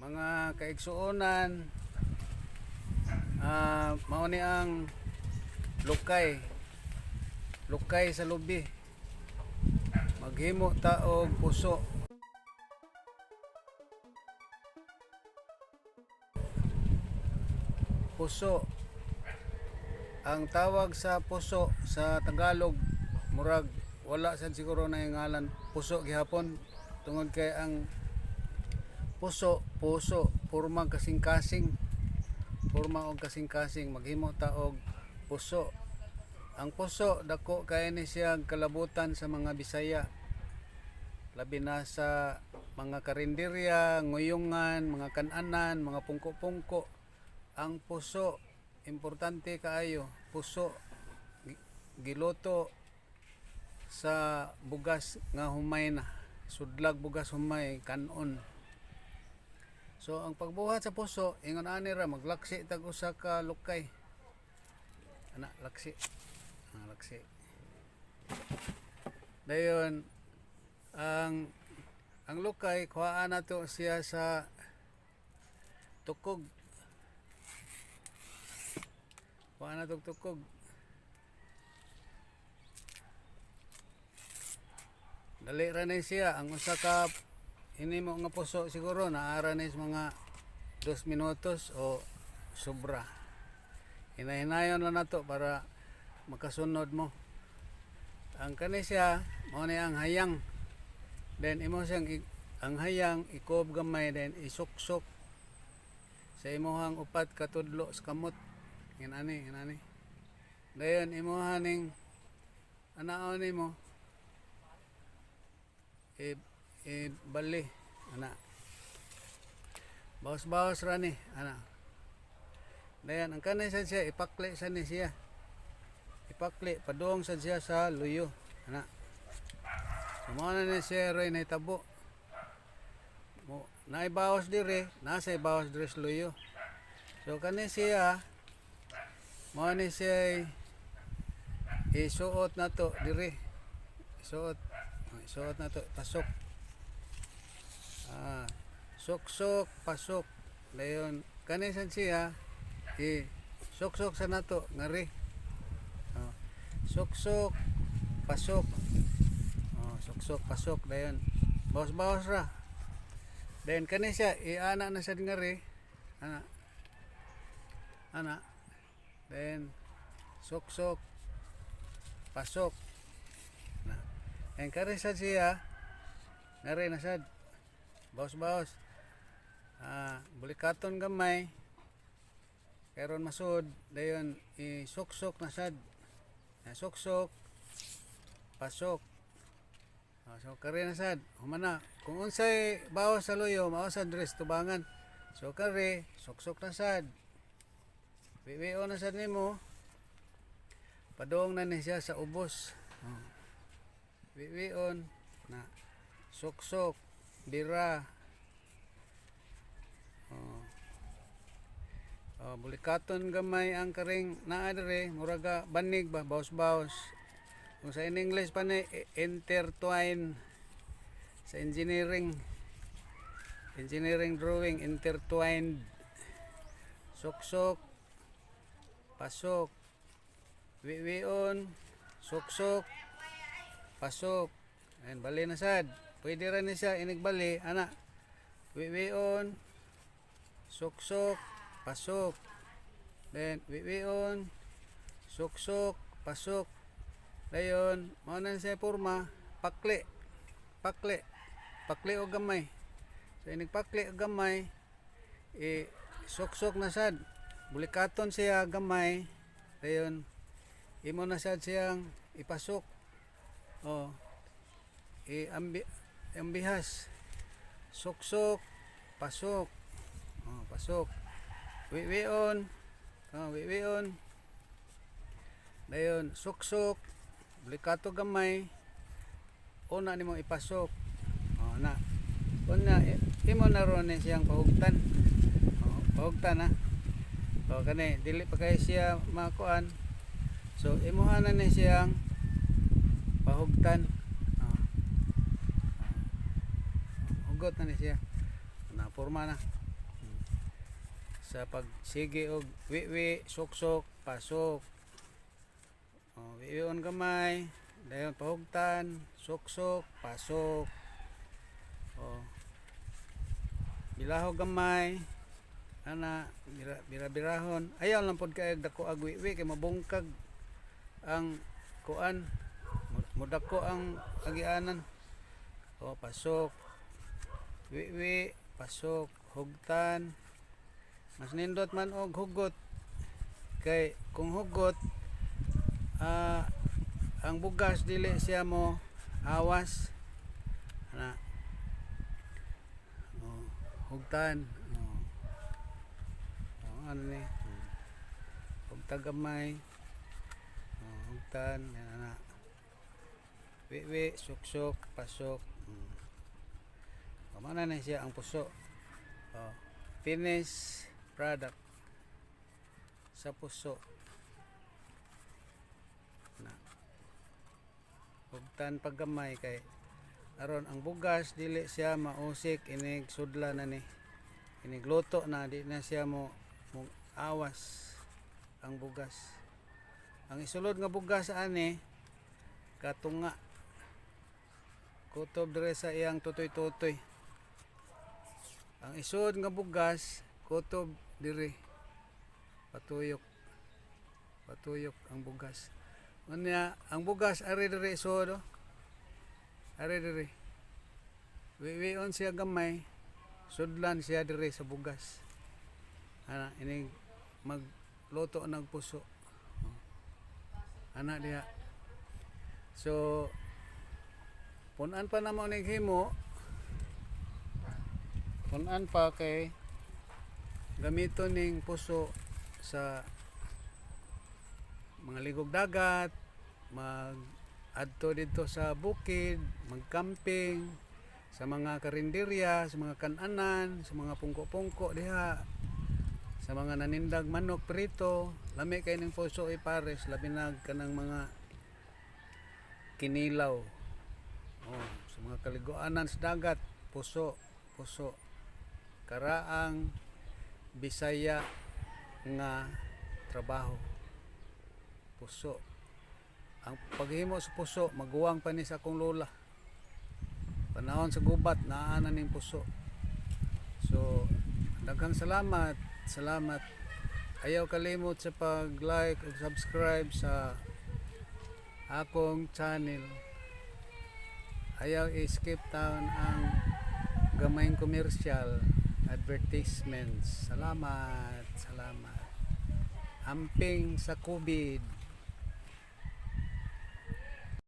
Mga kaigsuonan, mao ni ang lukay, lukay sa lubi. Maghimo ta og puso. Puso ang tawag sa puso sa Tagalog. Murag wala sad siguro na yung ngalan, puso gihapon, tungod kay ang puso, puso, porma kasing-kasing, porma og kasing-kasing. Maghimo ta og puso. Ang puso, dako kay ni siya kalabutan sa mga Bisaya, labi na sa mga karinderya, nguyungan, mga kananan, mga pungko-pungko. Ang puso, importante kaayo. Puso giluto sa bugas nga humay na, sudlag bugas humay, kanon. So ang pagbuhat sa puso, ingon ani ra: maglaksi tag usa ka lukay ana, laksi. Ah, laksi. Dayon ang lukay, kuhaan nato siya sa tukog. Kuhaan nato tukog. Dali ra ni siya. Ang usa ka hinimo nga puso, siguro naara ni sa mga 2 minutos o sobra. Hinahinayon lang nato para makasunod mo. Ang kani siya, mao ni ang hayang. Then imo siyang ang hayang ikob gamay, then isuksok sa imuhang upat ka tudlo sa kamot. Inani, inani. Dayon imuha ning anaon nimo, i i bali ana, bawas-bawas ra ni ana. Dayon ang kanay sad siya, ipakli sa ni siya, ipakli padung sad siya sa luyo ana. So mao na ni siya roy nahitabo mo, naay bawas dire, nasa bawas dire sa luyo. So kani siya, mao ni siya isuot nato dire. Isuot. Oh, isuot nato, pasok. Ah, suksok, pasok. Dayon kani sad siya, i suksok sa nato ngari. Oh, suksok, pasok. Oh, suksok, pasok. Dayon bawas-bawas ra. Then kani siya, iana na sad ngari ana, ana. Then suksok, pasok na. And kani sad siya, ngari na sad, bawas-bawas. Ah, bulikaton gamay karon masud. Dayon isuksok na sad. Ah, suksok, pasok. Ah, so kari na sad, humana. Kung unsay bawas sa luyo, mao sad diri sa tubangan. So kari, suksok na sad. Wiwio na sad nimo. Padung na ni siya sa ubos. Oh. Wiwion na, suksok, bira. Oh. Oh, bulikaton gamay ang karing naa dire, muraga banig ba, bawas-bawas. Kung sa in English pa ni, intertwine. Sa engineering, engineering drawing, intertwined. Suksok, pasok. Wiwion, suksok, pasok. Ayan, bali na sad. Pwede ra ni siya inigbali ana. Wiwion, suksok, pasok. Then wiwion, suksok, pasok. Dayon mao na siya porma, pakli, pakli, pakli og gamay. So inig pakli og gamay, i suksok na sad. Bulikaton siya gamay. Dayon imo na sad siyang ipasok. Oh, i ambi ambihas, suksok, pasok. Oh, pasok. Wiwion. Oh, wiwion. Dayon suksok, bulikato gamay. Una nimo ipasok. Oh, na una, imo na ron ni siyang pahugtan. Oh, pahugtan na. Oh, kani dili pa kay siya makuan. So imuha na ni siyang pahugtan. Oh. Hugot na ni siya. Na porma na. Sa pagsige og wiwi, suksok, pasok. Oh, wiwion gamay, dayon pahugtan, suksok, pasok. Oh. Bilahog gamay, ana bira, bira-birahon. Ayaw lang pod kay dako ag wiwi kay mabungkag ang kuan, mudako ang agianan. Oh, pasok. Wiwi, pasok, hugtan. Mas nindot man og hugot kay kung hugot, ang bugas dili siya mo awas ana. Oh, hugtan. Oh. Oh, ano ni? Hugtag gamay. Oh, hugtan yan ana. Wiwi, suksok, pasok. Oh, na siya ang puso. Oh, finish product sa puso na hugtan paggamay kay aron ang bugas dili siya mausik inig sudla na ni, inig luto na, di na siya mo awas ang bugas. Ang isulod nga bugas ani katunga, kutob dire sa iyang tutoy-tutoy. Ang isod nga bugas kutob dire, patuyok, patuyok ang bugas. Unya ang bugas ari dire isod, oh. Ari dire, wiwion siya gamay, sudlan siya dire sa bugas ana inig magluto ng puso. Oh. Ana diha. So punan pa namo ning himo, punan pa kay gamiton ning puso sa mga ligog dagat, mag adto dito sa bukid, magcamping, sa mga karinderya, sa mga kananan, sa mga pungko-pungko diha, sa mga nanindag manok prito, lami kay ning puso ipares, labi na kanang mga kinilaw. Oh, sa mga kaliguanan sa dagat, puso, puso. Karaang Bisaya nga trabaho. Puso. Ang paghimo sa puso, maguwang pa ni sa akong lola. Panahon sa gubat, naa na ning puso. So, daghang salamat, salamat. Ayaw kalimot sa pag-like ug subscribe sa akong channel. Ayaw i-skip down ang gamayng commercial advertisements. Salamat, salamat. Amping sa COVID.